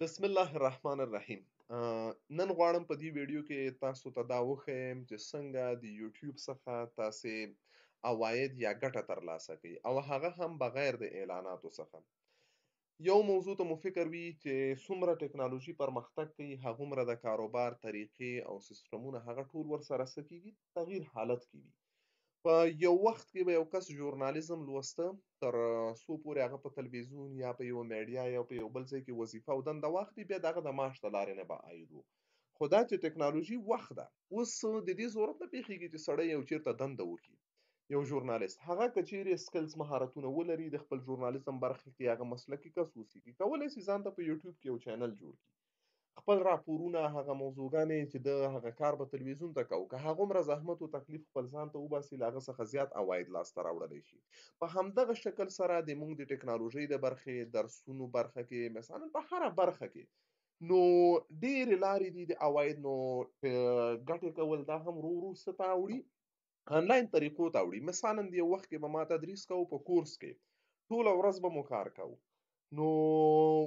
بسم الله الرحمن الرحیم. نن غواړم په دې ویډیو کې تاسو ته دا وښیم چې څنګه د یوټیوب څخه تاسې عواید یا ګټه ترلاسه کړئ، او هغه هم بغیر د اعلاناتو څخه. یو موضوع ته مو فکر وي چې څومره ټکنالوژي پرمختګ کوي، هغومره د کاروبار طریقې او سیستمونه هغه ټول ورسره څه کېږي، تغییر حالت کې وي. په یو وخت کې به یو کس ژورنالیزم لوسته، تر څو پورې هغه په تلویزیون یا په یوه میډیا یا په یو بل ځای کې وظیفه او دنده واخلي، بیا د هغه د معاش د لارې نه به عاید و. خو دا چې ټکنالوژي وخت ده، اوس د دې ضرورت نه پېښېږي چې سړی یو چېرته دنده وکړي. یو ژورنالیست هغه که چیرې skills مهارتونه ولري، د خپل ژورنالیزم برخې کې هغه مسلکي کس اوسېږي، کولی شي ځان ته په یوټیوب کې یو چینل جوړ کړي، خپل راپورونه هغه موضوعګانې چې د هغه کار به تلویزیون ته کوو، که هغومره زحمت او تکلیف خپل ځان ته وباسي، له هغه څخه زیات عواید لاسته راوړلی شي. په همدغه شکل سره د موږ د ټکنالوژۍ د برخې درسونو برخه کې، مثلا په هره برخه کې نو ډېرې لارې دي د عواید نو ګټې کول، دا هم ورو ورو څه ته اوړي، آنلاین طریقو ته اوړي. مثلا د یو وخت کې به ما تدریس کوو په کورس کې، ټوله ورځ به مو کار کوو، نو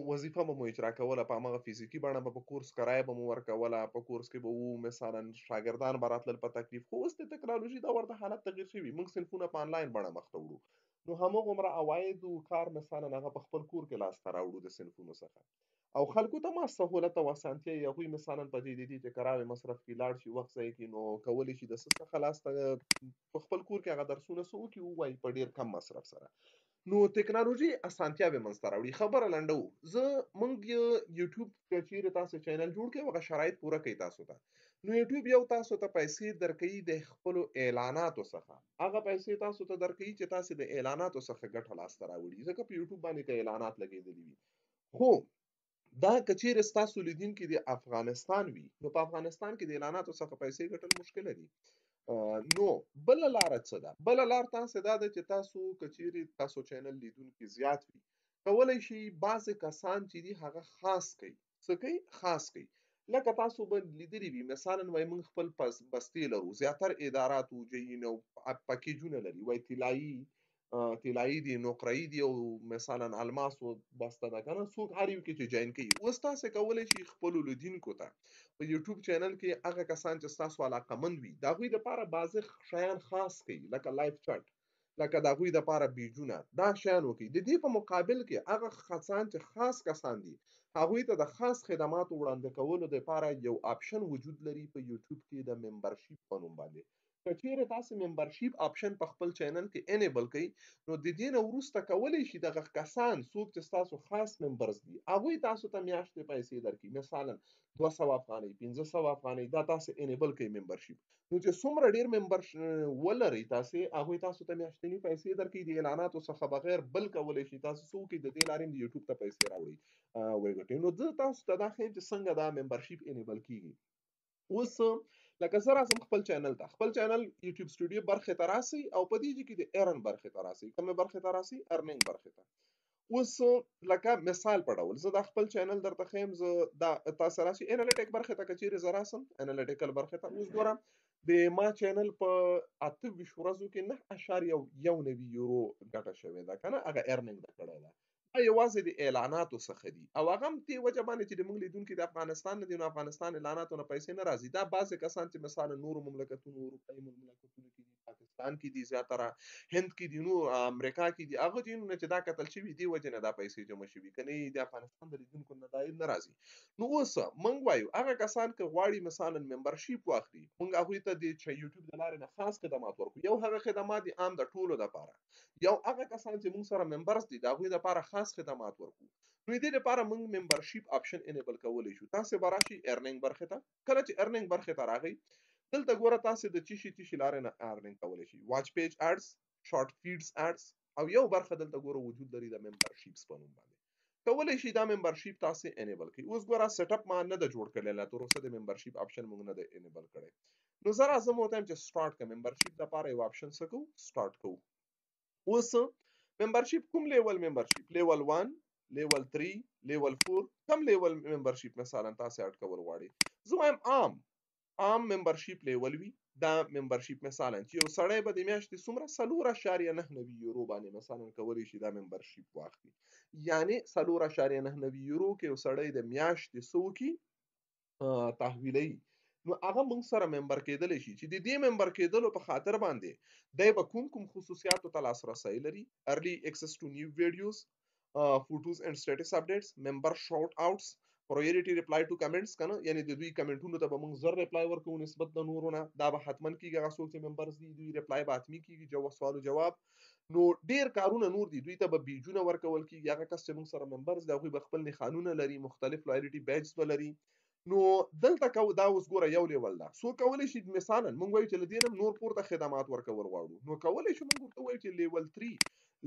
وظیفه به مو اجرا کوله، په هماغه فزیکي بڼه به په کورس کرایه به مو ورکوله، په کورس کې به وو، مثلا شاګردان به راتلل په تکلیف. خو اوس د ټکنالوژي دا ورته حالت تغیر شوي، موږ صنفونه په آنلاین بڼه مخته وړو، نو هماغومره عواید او کار مثلا هغه په خپل کور کې لاسته راوړو د صنفونو څخه، او خلکو ته ما سهولت او اسانتیا یې هغوی مثلا په دې دي چې کراوې مصرف کړي، لاړ شي وخت ضایع کړي، نو کولی شي د څه څخه لاسته په خپل کور کې هغه درسونه څه وکړي ووایي په ډېر کم مصرف سره. نو ټکنالوژي اسانتیاوې منځته راوړي. خبره لنډوو، زه موږ یوټیوب که چیرې تاسو چینل جوړ کړئ، هغه شرایط پوره کوي تاسو ته، نو یوټیوب یو تاسو ته پیسې درکوي د خپلو اعلاناتو څخه، هغه پیسې تاسو ته درکوي چې تاسو د اعلاناتو څخه ګټه لاسته راوړي، ځکه په یوټیوب باندې که اعلانات لګېدلي وي. خو دا که چیرې ستاسو لیدونکي د افغانستان وي، نو په افغانستان کې د اعلاناتو څخه پیسې ګټل مشکله دي. نو بله لاره څه ده؟ بله لار تاسې دا ده چې تاسو که چیرې تاسو چینل لیدونکي زیات وي، کولی شئ بعضې کسان چې دي هغه خاص کوي. څه کوي؟ خاص کوي. لکه تاسو به لیدلي وي، مثلا وایي موږ خپل بستې لرو، زیاتر ادارات جین او پکیجونه لري، وایي طلایي دي، نقرهيي دي، او مثلا الماسو بسته ده که نه، څوک هر یو کې چې join کوي. اوس تاسې کولی شئ خپلو لیدونکو ته په یوټیوب چینل کې هغه کسان چې ستاسو علاقمند وي، د هغوی دپاره بعضې شیان خاص کوي، لکه live chat، لکه د هغوی دپاره بیجونه، دا شیان وکړي. د دې په مقابل کې هغه کسان چې خاص کسان دي، هغوی ته د خاص خدماتو وړاندې کولو دپاره یو option وجود لري په یوټیوب کې د membership په نوم باندې. که چیرې تاسې membership option په خپل چینل کې enable کړئ، نو د دې نه وروسته کولی شي دغه کسان څوک چې ستاسو خاص members دي، هغوی تاسو ته میاشتې پیسې درکړي، مثلا 200 افغانۍ، 500 افغانۍ، دا تاسې enable کړئ membership. نو چې څومره ډېر member ولرئ تاسې، هغوی تاسو ته میاشتني پیسې درکړي د اعلاناتو څخه بغیر. بل کولی شي تاسو څه وکړئ، د دې لارې هم د یوټیوب ته پیسې راوړئ، وګټئ. نو زه تاسو ته دا ښیم چې څنګه دا membership enable کیږي. اوس لکه زه راځم خپل چینل ته، خپل چینل یوټیوب سټوډیو برخې ته راسئ، او په دې ځای کې د earn برخې ته راسئ. کومې برخې ته راسئ؟ earning برخې ته. اوس لکه مثال په ډول زه دا خپل چینل درته ښیم، زه دا تاسو راسئ analytic برخې ته. که چیرې زه راسم analytical برخې ته، اوس ګوره د ما چینل په 28 ورځو کې 9.91 یورو ګټه شوې ده که نه، هغه earning ده کړې ده. دا یوازې د اعلاناتو څخه دي، او هغه هم دې وجه باندې چې د موږ لیدونکي د افغانستان نه دي، نو افغانستان اعلاناتو نه پیسې نه راځي. دا بعضې کسان چې مثلا نورو مملکتونو، اروپایي مملکتونو کې دي، پاکستان کې دي، زیاتره هند کې دي، نو امریکا کې دي، هغه ځایونه چې دا کتل شوي، دې وجې نه دا پیسې جمع شوي، که نه د افغانستان د لیدونکو نه دا نه راځي. نو اوس موږ وایو هغه کسان که غواړي مثلا membership واخلي، موږ هغوی ته د یوټیوب د لارې نه خاص خدمات ورکړو. یو هغه خدمات دي عام د ټولو دپاره، یو هغه کسان چې موږ سره members دي، د هغوی دپاره خاص خدمات ورکو. نو دې لپاره موږ membership option enable کولی شو. تاسې به راشئ earning برخې ته. کله چې earning برخې ته راغئ، دلته ګوره تاسې د چیشي چیشي لارې نه earning کولی شئ، watch page ads، short feeds ads، او یو برخه دلته ګوره وجود لري د memberships په نوم باندې. کولی شئ دا membership تاسې enable کړئ. اوس ګوره setup ما نه ده جوړ کړی، لا تر اوسه د membership option موږ نه ده enable کړی. نو زه راځم ورته وایم چې start کړم. membership دپاره یو option څه کوو؟ start کوو. اوس membership کوم level؟ membership level 1، level 3، level 4، کوم level membership مثلا تاسې add کول غواړئ؟ زه وایم عام membership level وي. دا ممبرشیپ مثلا چې یو سړی به د میاشتې څومره 4.99 یورو باندې مثلا کولی شي دا ممبرشیپ واخلي، یعنی 4.99 یورو کې یو سړی د میاشتې څه وکړي تحویلوي، نو هغه موږ سره ممبر کېدلی شي. چې د دې ممبر کېدلو په خاطر باندې دی به کوم کوم خصوصیاتو ته لاسرسی لري: early access to new videos, photos and status updates, member shout outs, priority reply to comments کنه، یعنی د دوی کمنټونو ته به موږ زر ریپلای ورکوو نسبت د نورو نه، دا به حتما کیږي. هغه څوک چې ممبرز دي دوی ریپلای به حتمي کیږي، جواب سوال جواب. نو ډیر کارونه نور دي، دوی ته به بیجونه ورکول کیږي. هغه کس چې موږ سره ممبرز دي هغوی به خپل نښانونه لري، مختلف لویالټي بیجز به لري. نو دلته کو دا اوس ګوره یو لیول ده، سو کولی شي مثلا موږ وایو چې له دې نه نور پورته خدمات ورکول غواړو، نو کولی شو موږ ورته ووایو چې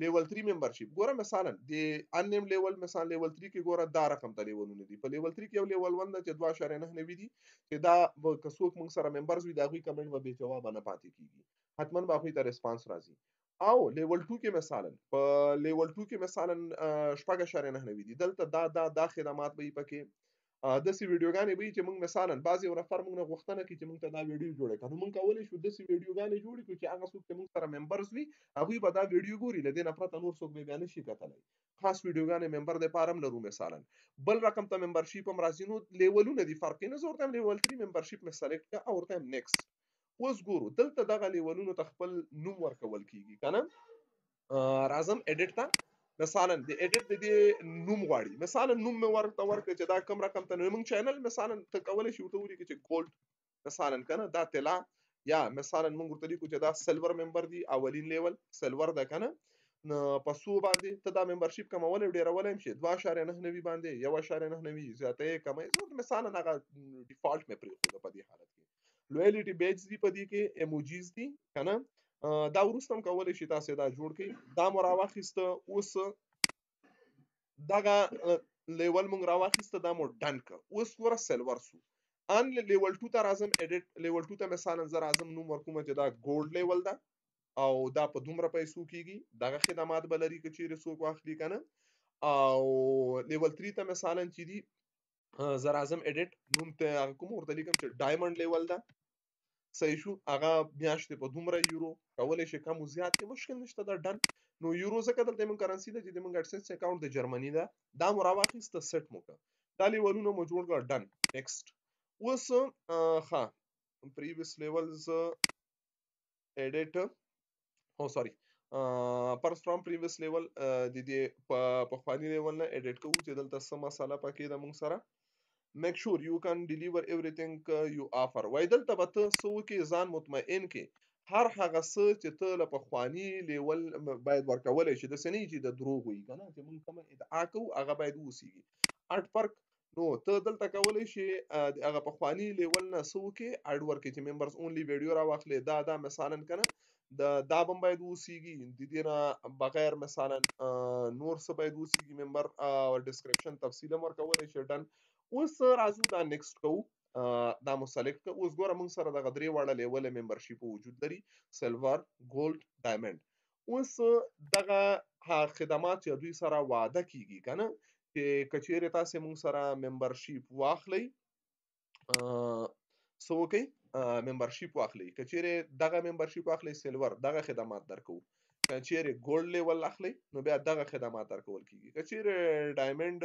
لیول 3 ممبرشیپ. ګوره مثلا د انیم لیول، مثلا لیول 3 کې ګوره دا رقم ته لیولونه دي. په لیول 3 کې یو لیول 1 ده چې 2.99 دي، چې دا که څوک موږ سره ممبرز وي د هغوی کمنټ به بې جوابه نه پاتې کېږي، حتما به هغوی ته ریسپانس راځي. او لیول 2 کې مثلا په لیول 2 کې مثلا 6.99 دي، دلته دا دا دا خدمات به یې پکې داسې ویډیوګانې به وي چې موږ مثلا بعضې یو نفر موږ نه غوښتنه کوي چې موږ ته دا ویډیو جوړه کړه، نو موږ کولی شو داسې ویډیوګانې جوړې کړو چې هغه څوک چې موږ سره ممبرز وي هغوی به دا ویډیو ګوري، له دې نه پرته نور څوک به بیا نه شي کتلی. خاص ویډیوګانې ممبر دپاره هم لرو. مثلا بل رقم ته ممبرشیپ هم راځي، نو لیولونه دي، فرق یې نه. زه ورته وایم لیول 3 ممبرشیپ مې سلیکټ کړه او ورته وایم نیکسټ. اوس ګورو دلته دغه لیولونو ته خپل نوم ورکول کیږي که نه. راځم ایډیټ ته، مثلا د ایډیټ د دې نوم غواړي، مثلا نوم مې ورته ورکړ چې دا کوم رقم ته. نو موږ چینل مثلا ته کولی شي ورته ولیکې چې ګولډ مثلا که نه، دا طلا، یا مثلا موږ ورته لیکو چې دا سلور ممبر دی، اولین لیول سلور ده که نه. نو په څو باندې ته دا ممبرشیپ کمولی او ډېرولی هم شې، 2.99 باندې، 1.99 زیاته یې کموي. زه ورته مثلا هغه ډیفالټ مې پرېښوده. په دې حالت کې لویالټي بیجز دي، په دې کې ایموجیز دي که نه، دا وروسته هم کولی شي تاسې دا جوړ کړئ. دا مو راواخیسته، اوس دغه لیول مونږ راواخیسته، دا مو ډن کړ. اوس ګوره سلور سو. ان لیول 2 ته راځم، ایډیټ لیول 2 ته مثلا زه راځم، نوم ورکوم چې دا ګولډ لیول ده او دا په دومره پیسو کیږي، دغه خدمات به لري که چیرې څوک واخلي که نه. او لیول 3 ته مثلا چې دي زه راځم ایډیټ، نوم ته هغه کوم ورته لیکم چې ډایمنډ لیول ده، صحیح شو. هغه میاشتې په دومره یورو کولی شي کم او زیات کې مشکل نشته، دا ډن. نو یورو ځکه دلته موږ کرنسي ده چې زموږ اډسنس اکاونټ د جرمني ده، دا مو راواخیسته، سیټ مو کړه، دا لیولونه مو جوړ کړه، ډن، نیکسټ. اوس ښه پریویس لیولز ایډیټ، او سوري پرس فرام پریویس لیول، د دې په پخواني لیول نه ایډیټ کوو چې دلته څه مسله پکې ده موږ سره. Make sure you can deliver everything you offer. وای دلته به ته څه وکړې، ځان مطمئن کړې، هر هغه څه چې ته له پخواني لیول باید ورکولی شي، داسې نه وي چې د دروغ وي که نه، چې موږ کومه ادعا کوو هغه باید واوسېږي. اډ پرک، نو ته دلته کولی شې د هغه پخواني لیول نه څه وکړې، اډ ورکړې چې ممبرز اونلي ویډیو راواخلې، دا دا مثلا که نه، د دا به هم باید واوسېږي. د دې نه بغیر مثلا نور څه باید واوسېږي، ممبر ډسکرپشن تفصیل هم ورکولی شې، ډن. اوس راځو دا نیکسټ کوو، دا مو سلیکټ کړ. اوس ګوره موږ سره دغه درې واړه لیول ممبرشیپ وجود لري، سلور، ګولډ، ډایمنډ. اوس دغه خدمات چې دوی سره وعده کیږي که نه، چې که چیرې تاسې موږ سره ممبرشیپ واخلئ، څه وکئ، ممبرشیپ واخلئ، که چیرې دغه ممبرشیپ واخلئ سلور دغه خدمات درکوو، که چیرې ګولډ لیول اخلئ نو بیا دغه خدمات درکول کیږي، که چیرې ډایمنډ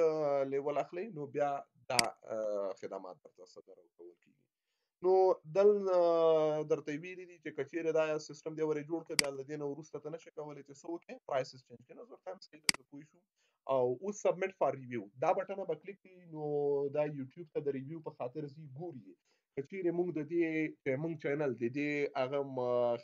لیول اخلئ نو بیا دا خدمات درته څه درکول کیږي. نو دل درته ویلي دي چې که چیرې دا سیستم دی ورې جوړ کړ، بیا له دې نه وروسته ته نشې کولی چې څه وکړې، پرایسز چینج کړې. نو زه ورته وایم صحیح ده، زه پوه شوم. او اوس سبمیټ فار ریویو دا بټنه به کلیک کړي، نو دا یوټیوب ته د ریویو په خاطر ځي ګوري یې. که چیرې موږ د دې چې موږ چینل د دې هغه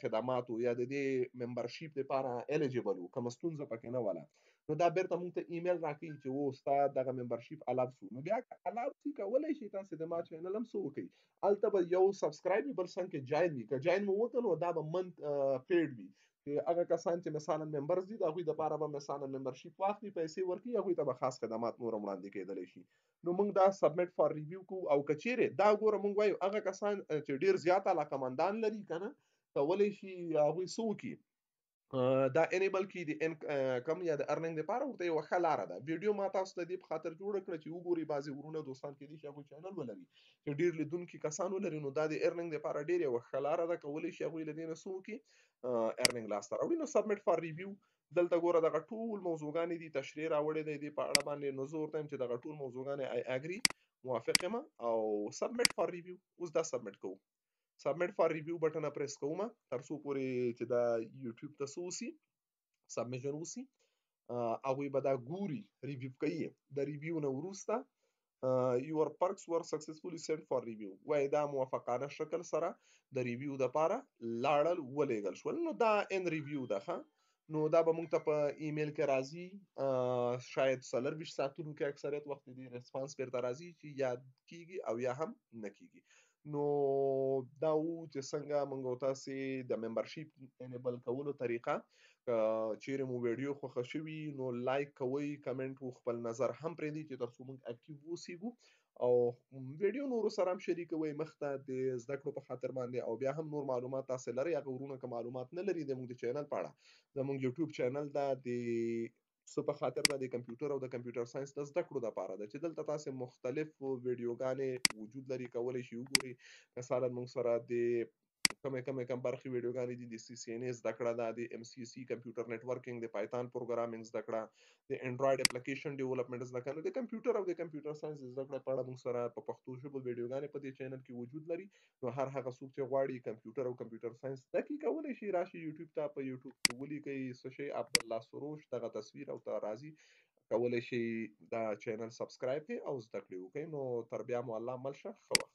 خدماتو یا د دې ممبرشیپ لپاره الیجیبل وو، کومه ستونزه پکې نه وله، نو دا بیرته موږ ته ایمیل راکوي چې و ستا دغه ممبرشیپ الاو سو. نو بیا که الاو سي کولی شئ تاسې د ما چینل هم څه وکړئ، هلته به یو سبسکرایب وي، بل څنګ کې جاین وي، که جاین مو وکړ نو دا به منت پیډ وي، چې هغه کسان چې مثلا ممبرز دي د هغوی دپاره به مثلا ممبرشیپ واخلي، پیسې ورکړي، هغوی ته به خاص خدمات نور هم وړاندې کېدلی شي. نو موږ دا سبمیټ فار ریویو کوو. او که چیرې دا ګوره موږ وایو هغه کسان چې ډېر زیات علاقمندان لري که نه، کولی شي هغوی څه وکړي، دا انیبل کی د کم یا د ارننګ لپاره ورته یو ښه لار ده. ویډیو ما تاسو ته دې په خاطر جوړ کړ چې وګوري بعضی ورونه دوستان کې دي چې هغه چینل ولري چې ډیر لیدونکي کسان ولري، نو دا د ارننګ لپاره ډیر یو ښه لار ده، کولی شي هغوی له دې نه څه وکړي، ارننګ لاسته راوړي. نو سبمیټ فار ریویو، دلته ګوره دغه ټول موضوعګانې دي، تشریح راوړې دی دې په اړه باندې. نو زه ورته وایم چې دغه ټول موضوعګانې آی اګری، موافق یم، او سبمیټ فار ریویو. اوس دا سبمیټ کوو، سبمیټ فار ریویو بټن پریس کوم تر څو پورې چې دا یوټیوب ته څه وسي، سبمیشن وسي. هغوی به دا ګوري، ریویو کوي. د ریویو نه وروسته your perks were successfully sent for review، وای دا موافقانه شکل سره د ریویو د پاره لاړل ولېږل شول. نو دا ان ریویو ده. ښه، نو دا به موږ ته په ایمیل کې راځي شاید 24 ساعتونو کې، اکثریت وخت دې ریسپانس بیرته راځي چې یا کیږي او یا هم نه کیږي. نو دا وو چې څنګه موږ او تاسې د ممبرشیپ انیبل کولو طریقه. که چیرې مو ویډیو خوښه شوي نو لایک کوئ، کمنټ او خپل نظر هم پرېږدئ چې تر څو موږ اکټیو اوسیږو، او ویډیو نورو سره هم شریکوئ مخته د زده کړو په خاطر باندې. او بیا هم نور معلومات تاسې لرئ، هغه ورونه که معلومات نه لري د موږ د چینل په اړه، زموږ یوټیوب چینل دا د څه په خاطر ده، د کمپیوټر او د کمپیوټر ساينس د زده کړو لپاره ده چې دلته تاسې مختلف ویډیوګانې وجود لري، کولی شئ وګورئ. مثلا موږ سره د کمې کمې کم برخې ویډیوګانې دي، د سی سی ان ای زده کړه ده، د ایم سی سی کمپیوټر نټورکینګ، د پایتون پروګرامینګ زده کړه، د انډراید اپلیکیشن ډیولپمنټ زده کړه. د کمپیوټر او د کمپیوټر ساينس د زده کړې په اړه موږ سره په پښتو ژبه ویډیوګانې په دې چینل کې وجود لري. نو هر هغه څوک چې غواړي کمپیوټر او کمپیوټر ساينس زده کړي کولی شي راشي یوټیوب ته، په یوټیوب کې ولیکئ څه شی، عبدالله سروش، دغه تصویر او ته راځي، کولی شئ دا چینل سبسکرایب کړئ او زده کړې وکړئ. نو تر بیا مو الله مل شه، ښه وخت.